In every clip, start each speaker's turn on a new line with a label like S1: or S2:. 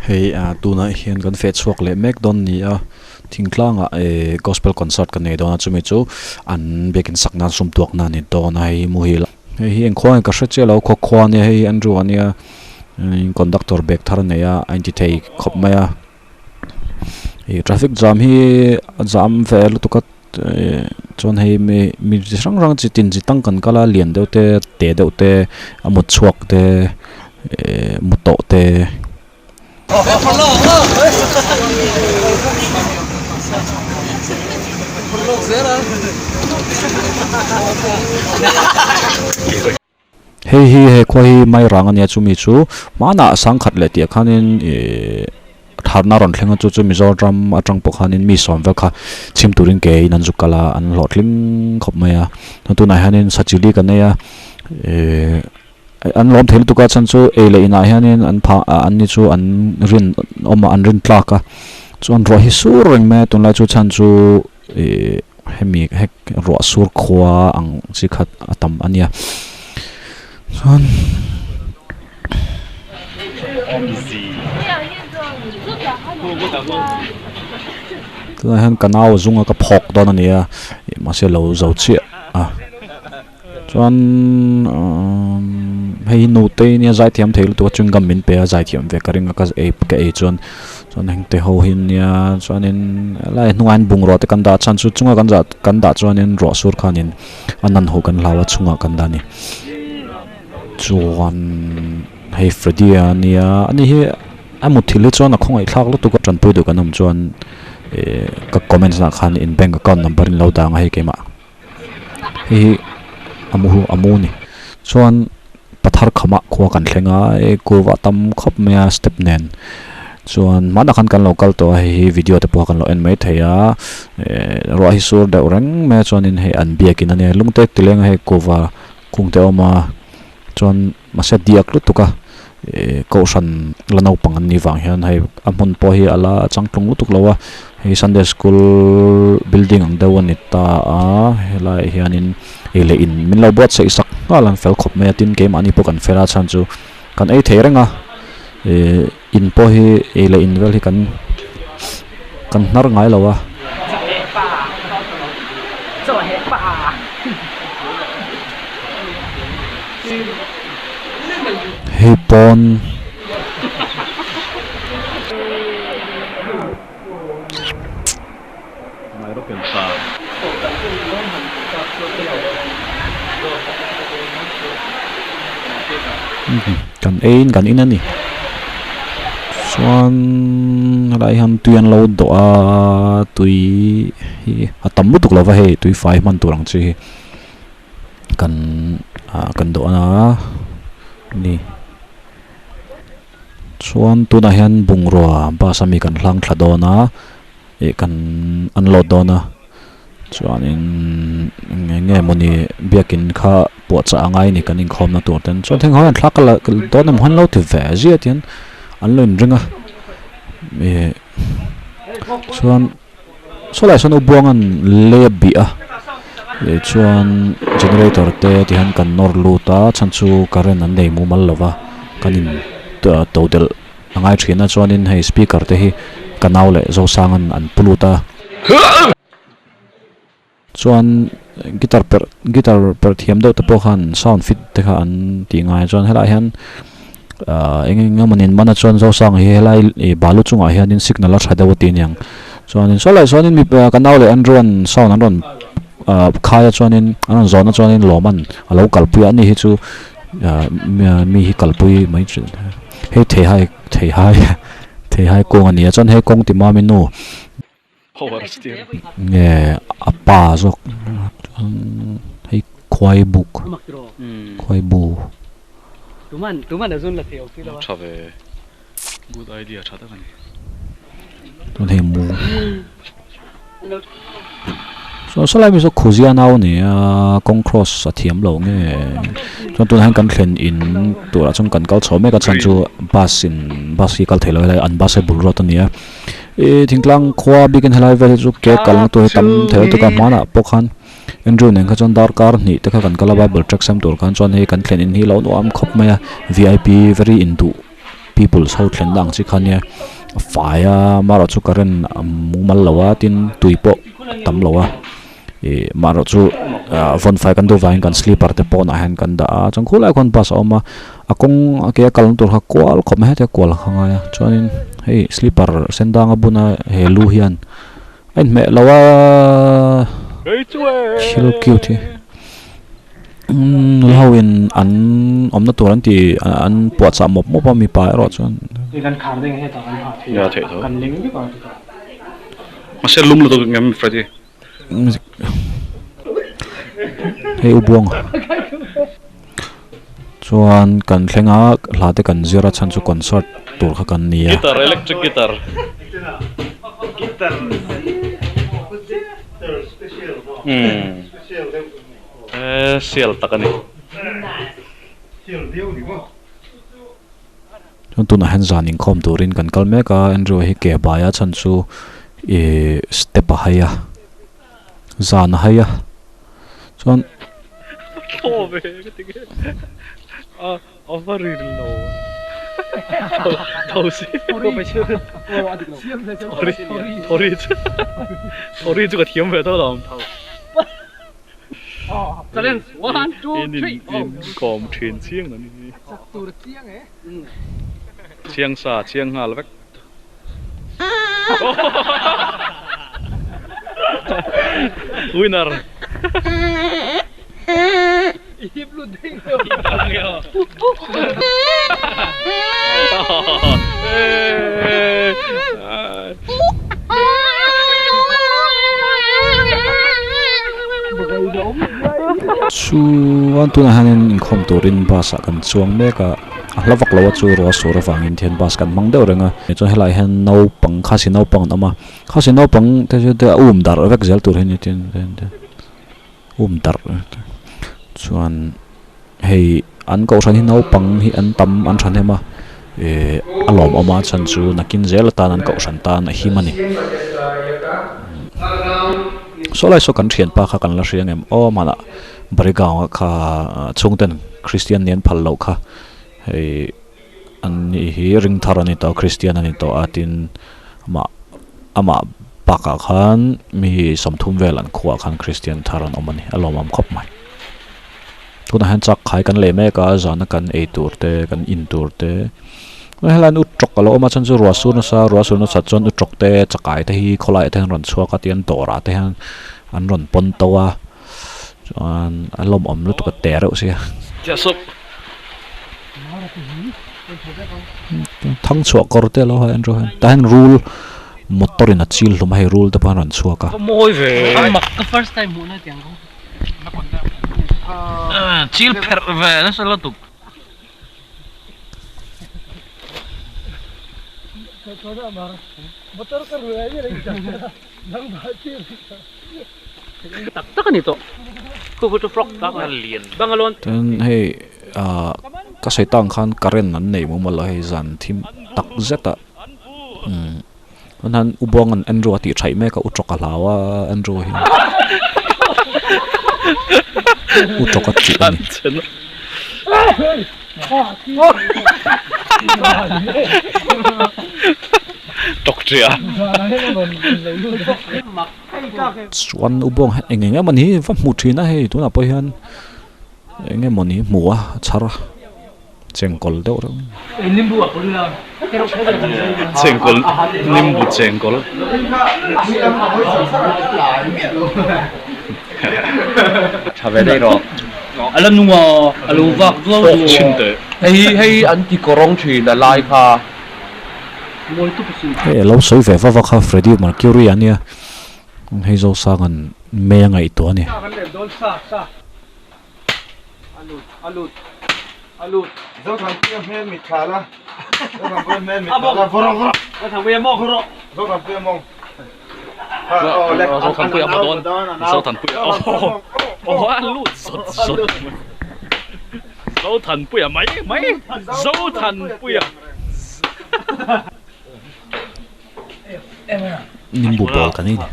S1: Hei ah tunah hian kan feh chhuak leh mek dawn ni a thingtlangah ehh gospel concert kan nei dawn a chumi chu an biakin sak nan sum tuak nan a ni dawn a hei muhil hei hi engkhua nge ka hre chiah lo khawkhua ania hei Andrew ania conductor bag thar a nei a a inti thei khawp mai a ih traffic jam hi a jam ve lutuk a ehh chuan hei mi mi chi hrang hrang chi tin chi tang kan kal a lian deuh te te deuh te a mut chhuak te ehh mu tawh te. Hei hi he khua hi mai rang ania chumi chu hmanah sangkhat leh tih ah khanin ihh tharna rawn thleng a chu chu Mizoram atang pawh khanin mi sawm vel kha chhim turin ke in an zuk kal a an hlawhtling khawp mai a tunah hianin sachili kan nei a ihh an lawm thei lutuk a chhan chu ei leh inah hianin an phah ah an ni chu an rin awm a an rin tlak a chuan ruah hi sur reng mai a tunlai chu chhan chu ihh. Hemi hek ruah sur khua ang chi khat a tam a nia chuan tunah hian ka nau zunga ka phawk dawn a nia mahse lo zo chiah a chuan umm hei hi nute nia zaithiam thei lutuk a chewing gum min pe a zaithiam ve ka ring a ka ei ka ei chuan. Chuan heng te ho hi nia chuanin helai hnungah hian bungrua te kan dah a chhan chu chunga kan zah kan dah chuanin ruah sur khanin a nan ho kan hlau a chhungah kan dah a ni chuan hei Freddy a nia ani hi a mutthilh hi chuan a khawngaih thlak lutuk a tanpui duh kan awm chuan ihh ka comments ah khan in bank account number in lo dang a hei keimah hei hi a mu a mu a ni chuan pathar khamah khua kan thleng a hei kuva tam khawp mai a step nen chuan hmanah khan kan lo kal tawh a hei hi video te pawh kan lo en maithei a ehh ruah hi sur deuh reng mai a chuanin hei an biakin a nia lungte ti leng a hei kuva kung te a awm a chuan mahse diak lutuk a ehh kohhran la naupang an nih vang hian hei a hmun pawh hi a la changtlung lutuk lo a hei sunday school building ang deuh a ni ta a helaiah hianin ei leh in min lo buatsaih sak nghal an fel khawp mai a tin keimahni pawh kan fel a chhan chu kan ei thei reng a ehh in pawh hi ei leh in vel hi kan kan hnar ngai lo a. Hei pawn kan eiin kan in a ni chuan helai hian tui an lo dawh a tui hi a tam lutuk lo va hei tui fai hman tur ang chi hi. Kan ah kan dawh a ni chuan tunah hian bungrua bus ami kan hlang thla dawn a ih kan unload dawn a chuanin eng nge mawni biakin kha puahchah a ngai a ni kan inkhawmna tur ten chuan theng ho hian thla ka la dawn emaw han lo ti ve zia tihian an lo inring a ih chuan. Saw lai sawn u buanga'n lei a bih a leh chuan generator te ti hian kan nawr lut a chhan chu current an nei mumal lo va kan in to delh a ngai thin a chuanin hei speaker te hi ka nau leh Zosanga'n an pu lut a. Chuan guitar perh guitar perh thiam deuh te pawh khan sound fit te kha an tih ngai chuan helaiah hian ahh eng eng emaw nen mana chuan Zosanga hi helai ih balu chungah hianin signal a tha deuh a ti aniang chuanin saw lai sawn in mipa ka nau leh an rawn sound an rawn ahh khai a chuanin an rawn zawn a chuanin lawm an a lo kalpui a ani hi chu ahh mi hi kalpui mai thin hei theihai theihai theihai kung a ni a chuan hei kawng ti mami nu.
S2: Power steering.
S1: Nge a pa zawk chuan hei khuai buk khuai bu.
S2: Tha ve good idea tha tak a ni.
S1: Chuan hei mu. Chuan sawlai mi saw khuzia nau a ni a kawng cross a thiam lo nge chuan tunah hian kan thlen in turah chuan kan kal chho mek a chhan chu bus in bus hi kal thei lo helai an bus hi bul ruat a ni a. Ih thingtlang khua bikin helai vel hi chu ke kalna tur hi tam thei lutuk a hmanah pawh khan Andrew nen kha chuan darkar hnih te kha kan kal a bible track sem tur khan chuan hei kan thlen in hi lo nuam khawp mai a V I P very induh P. peoples ho thlenna ang chi kha nia a fai a amaherawhchu current a mumal lo a tin tui pawh a tam lo a ih amaherawhchu ah vawn fai kan duh vangin kan slipper te pawnah hian kan dah a chuan khulaiah khuan bus a awm a a kawng a ke a kalna tur kha kual khawp mai hetia kual kha ngai a chuanin hei slipper sen dang a bun a he lu hian a inhmeh lo a thil cute hi umm nula ho in an awmna tur an ti an puahchah mawp mawp a mipa erawh chuan hei u buang chuan kan thleng a hla te kan zir a chhan chu concert tur kha kan ni a.
S2: Guitar electric guitar. E sial tak a ni.
S1: Chuan tunah hian zan inkhawm turin kan kal mek a Andrew hi ke bai a chhan chu ih step a hai a zan a hai a chuan
S2: Thaw ve ka ti nge a a va ri lo tho si thawri chu thawri chu ka thiam ve tawh lo In in kawm thin chiang a ni. Chiang sa chiang nghal vek. Winner.
S1: Chuan tunah hianin inkhawm turin bus ah kan chuang mek a a hla vak lo a chu ruah sur avangin thian bus kan hmang deuh reng a chuan helaiah hian naupang khasi naupang an awm a khasi naupang te chu a um darh vek zel tur hi a ni tin um darh chuan hei an kohhran hi naupang hi an tam an thahnem a ihh a lawmawm a chhan chu nakin zel atan an kohhran tan a him a ni saw lai saw kan thianpa kha kan la hria ngem aw hmanah Barigaon ah kha chhungten Kristian nen phal loh kha hei an ni hi ring thar a ni tawh a Kristian a ni tawh a tin amah amah bakah khan mi sawmthum vel an khuaah khan Kristian thar an awm a ni a lawmawm khawp mai. Tunah hian chak khai kan leh mek a zana kan ei tur te kan in tur te helai hian u tawk a lo awm a chuan chu ruah sur nasa ruah sur nasat chuan u tawk te chakai te hi khawlaiah te hian rawn chhuak a tihian dawrah te hian an rawn pawn to a chuan a lawmawm lutuk a te reuh sia. Thangchhuah kawr te a lo ha en reuh hian tah hian rul motor in a chil hlum a hei rul te pawh an rawn chhuak a.
S2: Chil pherh ve nasa lutuk. Tak tak a ni tawh.
S1: Chuan hei ah ka sawi tang khan current an nei mumal a hei zan thim tak zet ah umm. Chuan han U Buanga'n Andrew a tih thaih mek a, U Tawka hlau a Andrew hi U Tawka tih a ni. Chuan U Buang hian eng eng emawni hi va hmu thin a hei tunah pawh hian eng emawni hmu a chhar a. Chengkawl deuh reuh.
S2: Chengkawl nimbu chengkawl.
S3: Tha ve daih rawh. A la nung a, a lo vak duau duau a. Hei hei an ti kawrawng thin a lai kha.
S1: Hei a lo sawi ve va va kha Freddie Mercury a nia. Hei Zosanga'n mei a ngaihtuah a ni. Nimbu ball kan ei ni.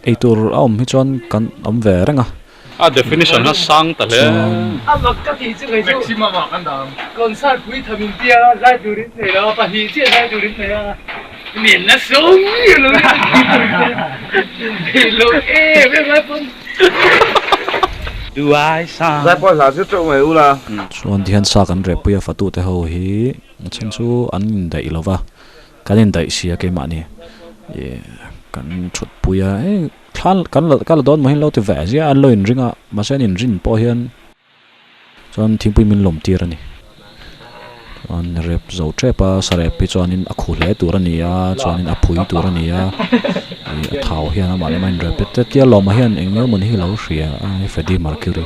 S1: Eitur a awm hi chuan kan awm ve reng a.
S2: A definition a sang ta hle.
S1: Chuan tihian sa kan reh pui a fatute ho hi a then chu an indaih lo va, kan indaih sia keimahni ih kan thutpui a hei thla kan la ka la dawn maw hi an lo ti ve ziah a an lo inring a mahse an inrin pawh hian Chuan thingpui min lawm tir a ni. Chuan rep zo tep a sarep hi chuanin a khu hle tur a ni a chuanin a phui tur a ni a ih a thau hian amah leh amah a inrep te tia lawmah hian eng emaw ni hi a lo hria a Freddie Mercury.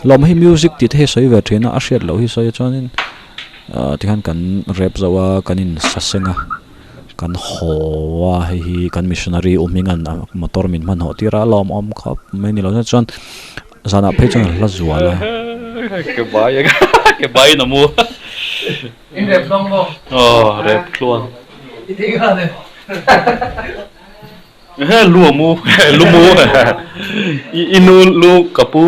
S1: Lawmah hi music tih te hi a sawi ve thin a a hriat loh hi sawi a chuanin ah tikhan kan rep zo a kan insaseng a. Kan haw a, hei hi kan missionary u hming an motor min hmanhawh tir a, a lawmawm khawp mai ni lo na chuan zanah phei chuan a hla zual a.
S2: Ke bai ke bai na mu.
S3: In rep dawng maw?
S2: Aw rep tluan.
S3: I thei kha ne.
S2: He lu a mu lu mu i nu lu ka pu.